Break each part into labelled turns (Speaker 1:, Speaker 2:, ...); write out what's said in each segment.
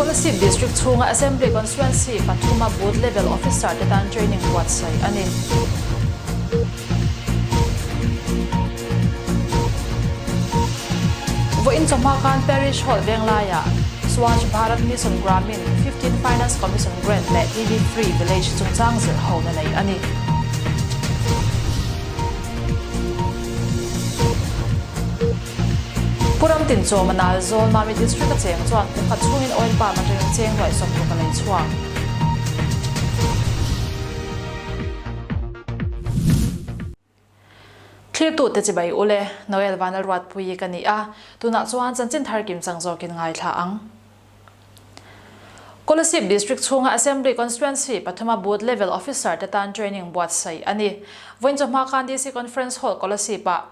Speaker 1: Kolasib District chhunga Assembly Constituency pathuma Booth Level Officer te tan training buatsaih a ni. Vawiin chawhma khan Parish Hall Venglaiah Swachh Bharat Mission Gramin 15 Finance Commission Grant leh TB Free Village chungchang zirh hona nei a ni. Pu Ramtin Chawma nal zawl Mami District a cheng chuan kum khat chhungin oil palm atangin cheng nuaih 60 a lei chhuak. Thlirtute chibai ule, Noel Vanlalruatpuii ka ni a, tunah chuan chanchin thar kim chang zawkin ngaithla ang. Kolasib District chhunga Assembly Constituency pathuma Booth Level Officer te tan training buatsaih a ni. Vawiin chawhma khan DC Conference Hall Kolasib-ah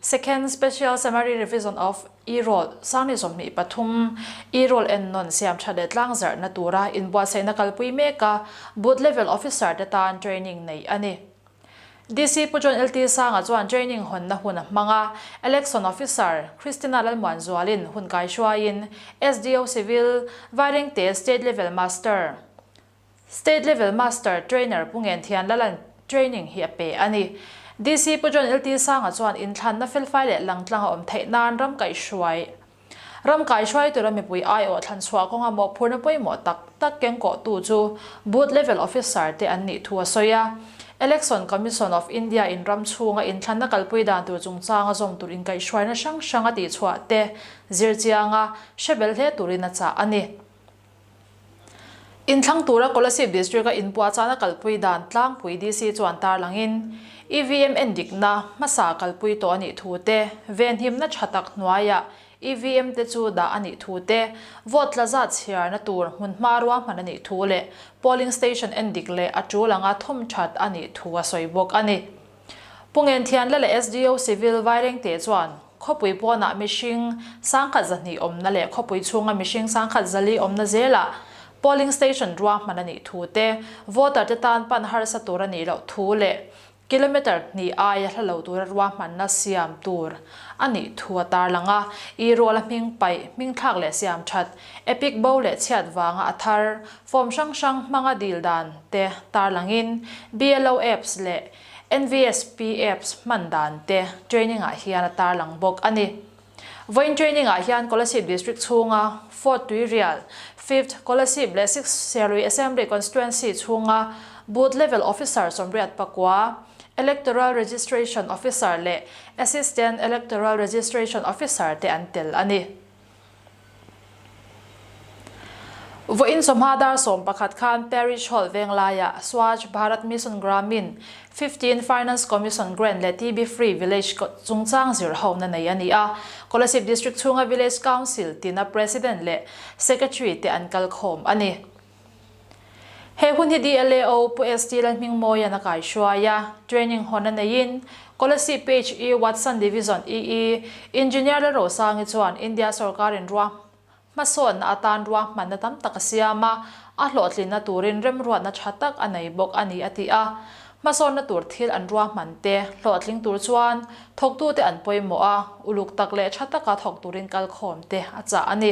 Speaker 1: Second Special Summary Revision of E-Roll Sangni 23 E-Roll ennawn siam tha leh tlangzarhna tura inbuatsaihna kalpui meka Booth Level Officer te tan training neih a ni. DC Pu John LT Sanga chuan training hawnna hun a hmang a, Election Officer Christina Lalmuanzualin hun kaihruaiin SDO Civil, Vairengte State Level Master, State Level Master Trainer Pu Ngenthian Lalan training hi a pe a ni. DC Pu John LT Sanga chuan inthlanna felfai leh langtlang a awm theih nan ram kaihhruai Ram kaihruai tura mipui aiawh thlan chhuah kawnga mawhphurna pawimawh tak tak kengkawhtu chu Booth Level Officer te an nih thu a sawi a. Election Commission of India in ram chhunga inthlanna kalpui dan tur chungchanga zawm tur inkaihhruaina hrang hrang a tihchhuah te zir chianga hre bel hle turin a chah a ni. Inthlang tura Kolasib District-a inpuahchahna kalpui dan tlangpui DC chuan tarlangin, EVM endikna hmasa kalpui tawh a nih thu te, venhimna tha tak hnuaiah EVM te chu dah a nih thu te, vote tla zat chhiarna tur hmunhma ruahman a nih thu leh polling station endik leh a tul anga thawm that a nih thu a sawi bawk a ni. Pu Ngenthianla leh SDO Civil Vairengte chuan Khawpui pawnah mihring 1200 awmna leh khawpui chhunga mihring 1400 awmna zelah polling station ruahman a nih thu te, voter te tan pan harsa tur a nih loh thu leh kilometre hnih aia hla lo tura ruahmanna siam tur a nih thu a tarlang a. I ruala hming paih, hming thlak leh siam that, epic bo leh chhiat vanga a thar, form hrang hrang hmanga dil dan te tarlangin BLO apps leh NVSP apps hman dan te training ah hian a tarlang bawk a ni. Vawiin training ah hian Kolasib District chhunga Fourth Tuirial, Fifth Kolasib leh Sixth Serlui Assembly Constituency chhunga Booth Level Officer 84, Electoral Registration Officer leh Assistant Electoral Registration Officer te an tel a ni. Vawiin chawhma dar 11 khan Parish Hall Venglaiah Swachh Bharat Mission Gramin 15 Finance Commission Grant leh TB Free Village chungchang zir hona nei a ni a. Kolasib District chhunga Village Council tina President leh Secretary te an kal khawm a ni. He hun hi DLAO Pu ST Lalhmingmawia'n a kaihruai a, training hawn a neiin Kolasib PHE Watson Division EE Engineer Lalrosangi chuan India sorkarin ruah hmasawnna atan ruahmanna tam tak a siam a, a hlawhtlinna turin remruatna tha tak a nei bawk a ni a ti a. Hmasawnna tur thil an ruahman te hlawhtling tur chuan thawktute an pawimawh a, uluk tak leh tha taka thawk turin kalkhawm te a chah a ni.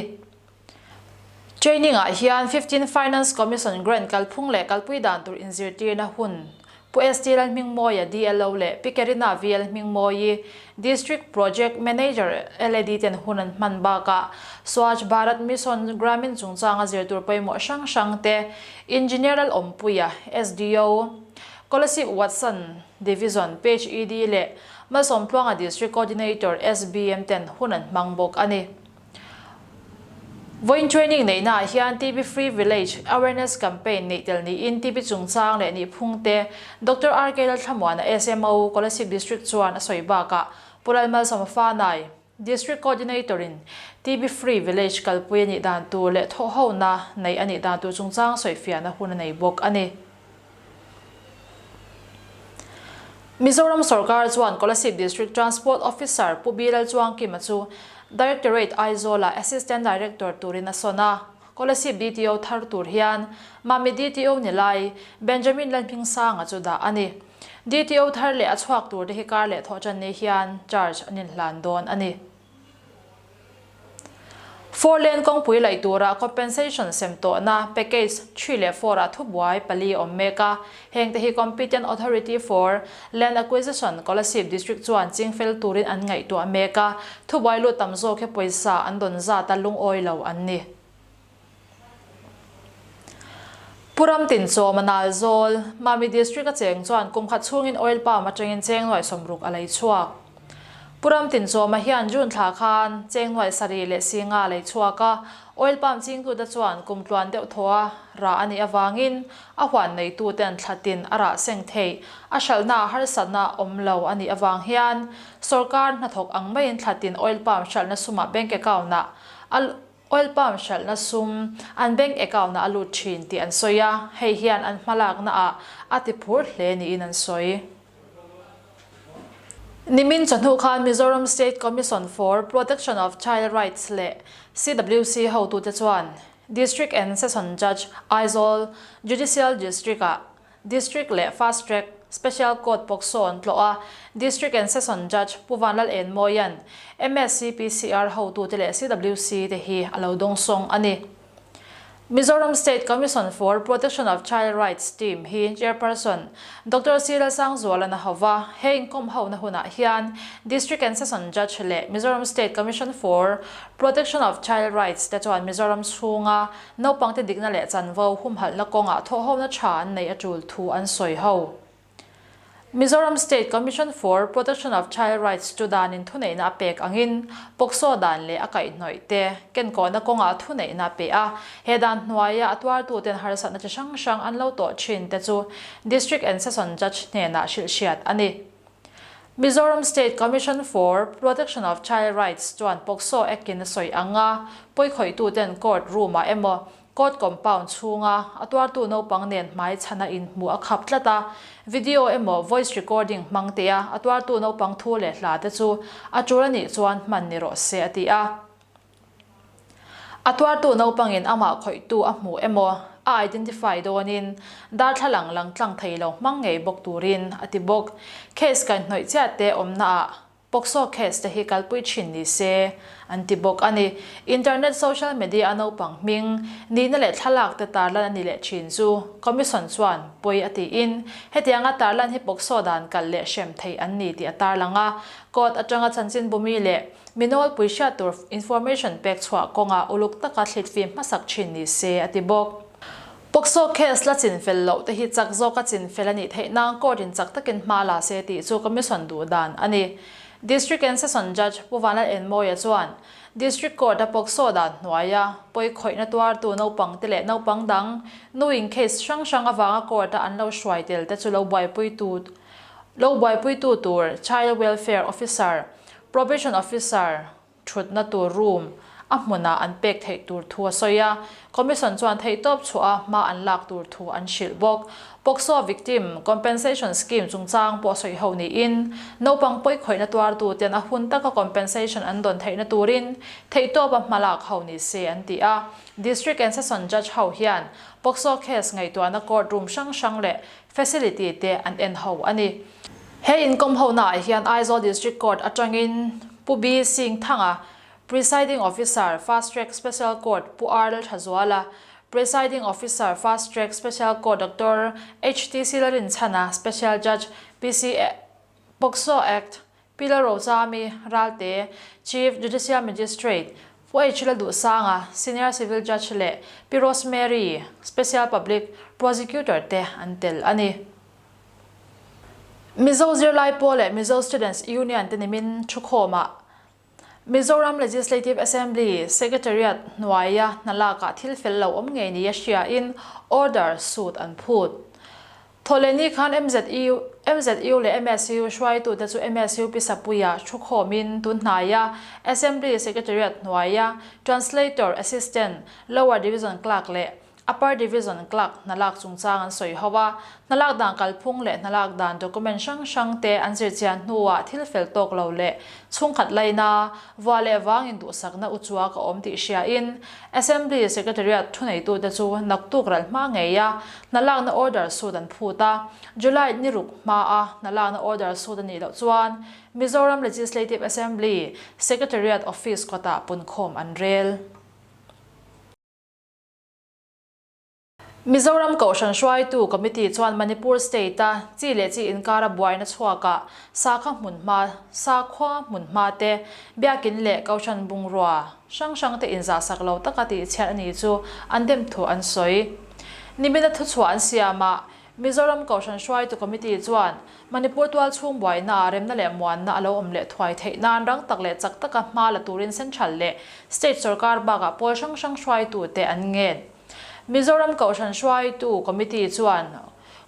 Speaker 1: Training ah hian 15 Finance Commission Grant kalphung leh kalpui dan tur inzirtirna hun Pu ST Lalhmingmawia DLO leh Pi Kerina VL Hmingmawi District Project Manager LAD ten hun an hman bakah Swachh Bharat Mission Gramin chungchanga zirtur pawimawh hrang hrang te Engineer Lalawmpuia SDO Kolasib Watson Division PHED leh Malsawmtluanga District Coordinator SBM ten hun an hmang bawk a ni. Vawiin training neihna ah hian TB Free Village Awareness Campaign neih tel niin TB chungchang leh nihphung te Doctor RK Lalthlamuana SMO, Kolasib District chuan a sawi bakah Pu Lalmalsawma Fanai, District Coordinator in TB Free Village kalpui a nih dan tur leh thawhhona neih a nih dan tur chungchang sawifiahna hun a nei bawk a ni. Mizoram sorkar chuan Kolasib District Transport Officer Pu Bilal Chuangkima chu Directorate Aizawl-ah Assistant Director turin a sawn a. Kolasib DTO thar tur hian Mami DTO ni lai Benjamin Lalhmingsanga chu dah a ni. DTO thar leh a chhuak tur te hi kar leh thawhtanni hian charge an inhlan dawn a ni. Four lane kawngpui laih tura compensation sem tawhna package three leh four ah thubuai pali a awm mek a, hengte hi Competent Authority for Land Acquisition Kolasib District chuan chingfel turin an ngaihtuah mek a, thubuai lut tam zawk hi pawisa an dawn zata lungawi lo an ni. Pu Ramtin Chawma Nalzawl, Mami District a cheng chuan kum khat chhungin oil palm atangin cheng nuaih 60 a lei chhuak. Pu Ramtin Chawma hian June thla khan cheng nuaih sarih leh singa a lei chhuak a, oil palm chingtute chuan kum tluan deuh thaw a rah a nih avangin a huan neituten thlatin a rah seng theih a hralhna ah harsatna awm lo a nih avang hian sawrkar hnathawk ang maiin thlatin oil palm hralhna sumah bank account ah a Oil palm hralhna sum an bank account ah a lut thin tih an sawi a, hei hian an hmalakna ah a ti phur hle niin an sawi. Nimin chawhnu khan Mizoram State Commission for Protection of Child Rights leh CWC hotute chuan District and Session Judge Aizawl Judicial District ah District leh Fast Track Special Court POCSO an tlawh a, District and Session Judge Pu Vanlal Enmawia'n MSCPCR hotute leh CWC te hi a lo dawngsawng a ni. Mizoram State Commission for Protection of Child Rights team hi Chairperson Doctor C Lalsangzuala'n a ho va, he inkawm hona hunah hian District and Session Judge leh Mizoram State Commission for Protection of Child Rights te chuan Mizoram chhunga Naupangte dikna leh chanvo humhalhna kawngah thawhhona tha an neih a tul thu an sawi ho. Mizoram State Commission for Protection of Child Rights chu danin thuneihna a pek angin POCSO dan leh a kaihhnawih te kenkawhna kawngah thuneihna a pe a, he dan hnuaia a tuartuten harsatna chi hrang hrang an lo tawh thin te chu District and Session Judge hnenah hrilhhriat a ni. Mizoram State Commission for Protection of Child Rights chuan POCSO Act in a sawi ang a, pawikhawihtu ten court room ah emaw court compound chhunga a tuartu naupang nen hmai chhana inhmuh a khap tlat a, video emaw voice recording hmang teh a, a tuartu naupang thu leh hla te chu a tul a nih chuan hman ni rawh se a ti a. A tuartu naupangin amah khawihtu a hmuh emaw a identify dawnin darthlalang lang tlang thei lo hmang ngei bawk turin a ti bawk. Case kaihhnawih chiah te awmnaah POCSO case te hi kalpui thin ni se an ti bawk a ni. Internet social media a naupang hming nihna leh thlalak te tarlan a ni leh thin chu Commission chuan pawi a tiin hetianga tarlan hi POCSO dan kalh leh hrem theih an ni tih a tarlang a. Court atanga chanchinbumi leh Mi nawlpui hriat tur information pek chhuah kawngah uluk taka thlitfim hmasak thin ni se, a ti bawk. POCSO case la chinfel loh te hi chak zawka chinfel a nih theih nan court in chak takin hma la se tih chu Commission duh dan a ni. District and Session Judge Pu Vanlal Enmawia chuan District Court a POCSO dan hnuaia pawi khawihna tuartu naupang te leh naupang dang nu in case hrang hrang avanga court a an lo hruai tel te chu lo buaipuitu lo buaipuitu tur Child Welfare Officer Probation Officer thutna tur room a hmunah an pek theih tur thu a sawi a, Commission chuan theihtawp chhuah a hma an lak tur thu an hrilh bawk. POCSO Victim Compensation Scheme chungchang pawh sawi ho niin, naupang pawikhawihna tuartuten a hun taka compensation an dawn theihna turin theihtawp a hma lak ho ni se an ti a. District and Session Judge ho hian POCSO case ngaihtuahna court room hrang hrang leh facility te an en ho a ni. He inkawm honaah hian Aizawl District Court atangin Pu B Singh Thanga, Presiding Officer, Fast Track Special Court Pu R Lalthazuala, Presiding Officer, Fast Track Special Court Doctor HTC Larinchhana, Special Judge, PC POCSO Act, Pi Lalrochami Ralte, Chief Judicial Magistrate, Pu H Lalduhsanga, Senior Civil Judge leh Pi Rosemary, Special Public Prosecutor te an tel a ni. Mizo zirlai pawl leh Mizo Students Union te nimin thukhawmah Mizoram Legislative Assembly Secretariat hnuaia hna lakah thil fel lo awm ngei nia hriain order suit an phut. Thawhlehni khan MZU, MZU leh MSU hruaitute chu MSU Pisapuia thukhawmin tun hnaia Assembly Secretariat hnuaia Translator Assistant, Lower Division Clerk leh Upper Division Clerk hnalak chungchang an sawi ho a, hnalak dan kalphung leh hnalak dan document hrang hrang te an zirchian hnuah thil fel tawk lo leh chhungkhat laina vua leh vang induhsakna uchuak a awm tih hriain Assembly Secretariat thuneitute chu naktuk ral hma ngei a hnalakna order sut an phut a, July ni ruk hmaa hnalakna order sut a nih loh chuan Mizoram Legislative Assembly Secretariat Office kawtah punkhawm an rel. Mizoram Kohhran hruaitu Committee chuan Manipur State-a chi leh chi inkara buaina chhuakah sakha hmunhma, sakhua hmunhma te, biakin leh Kohhran bungrua hrang hrang te inzahsak lo taka tihchhiat a ni chu an dem thu an sawi. Nimina thuchhuah an siamah Mizoram Kohhran hruaitu Committee chuan Manipur tualchhung buainaah remna leh muanna a lo awm leh thuai theih nan rang tak leh chak taka hma la turin Central leh State sorkar bakah pawl hrang hrang hruaitute an ngen. Mizoram Kohhran hruaitu Committee chuan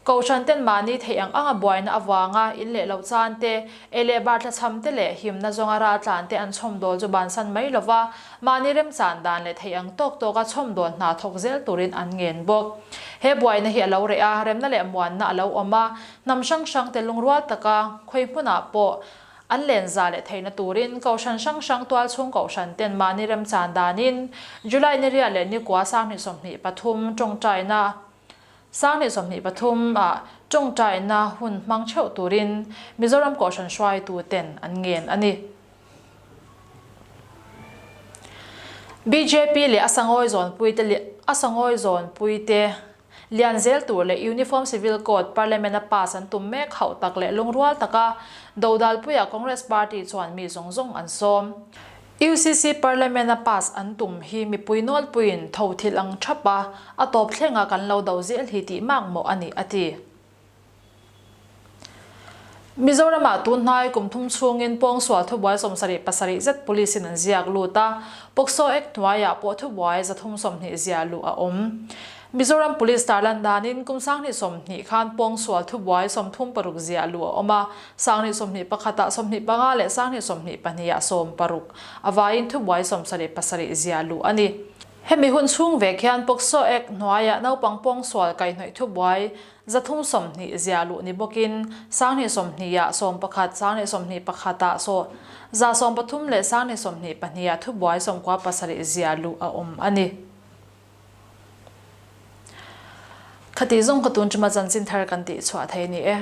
Speaker 1: Kohhran ten mahni theih ang anga buaina avanga in leh loh chan te, ei leh bar tlachham te leh himna zawnga raltlan te an chhawmdawl chu bansan mai lova mahni remchan dan leh theih ang tawk tawka chhawmdawl hna thawk zel turin an ngen bawk. He buaina hi a lo reh a, remna leh muanna a lo awm a, hnam hrang hrang te lungrual taka khawi hmunah pawh an len za leh theihna turin Kohhran hrang hrang tualchhung Kohhran ten mahni remchan danin July ni riat leh nikua 2023 tawngtaina 2023 ah tawngtaina hun hmang theuh turin Mizoram Kohhran hruaitu ten an ngen a ni. Bjp leh a sangawi zawnpuite leh a sangawi zawnpuite lian zel tur leh Uniform Civil Code Parliament a pass an tum mek hauh tak leh lungrual taka dodalpuia Congress Party chuan mi zawng zawng an sawm. UCC Parliament a pass an tum hi mipui nawlpuiin tho thil ang thap a, a tawp thlenga kan lo do zel hi tih makmawh a ni, a ti. Mizoramah tun hnai kum thum chhungin pawngsual thubuai 77 zet police in an ziak lut a, POCSO Act hnuaiah pawh thubuai 320 ziah luh a awm. Mizoram Police tarlan danin kum 2020 khan pawngsual thubuai 36 ziah luh a awm a, 2021 ah 25 leh 2022 ah 60 avaiin thubuai 77 ziah luh a ni. Hemi hun chhung vek hian POCSO Act hnuaiah naupang pawngsual kaihhnawih thubuai 320 ziah luh ni bawkin 2020 ah 11, 2021 ah 113 leh 2022 ah thubuai 97 ziah luh a awm a ni. Khati zawng ka tun chuma chanchin thar kan tih chhuah thei ni e.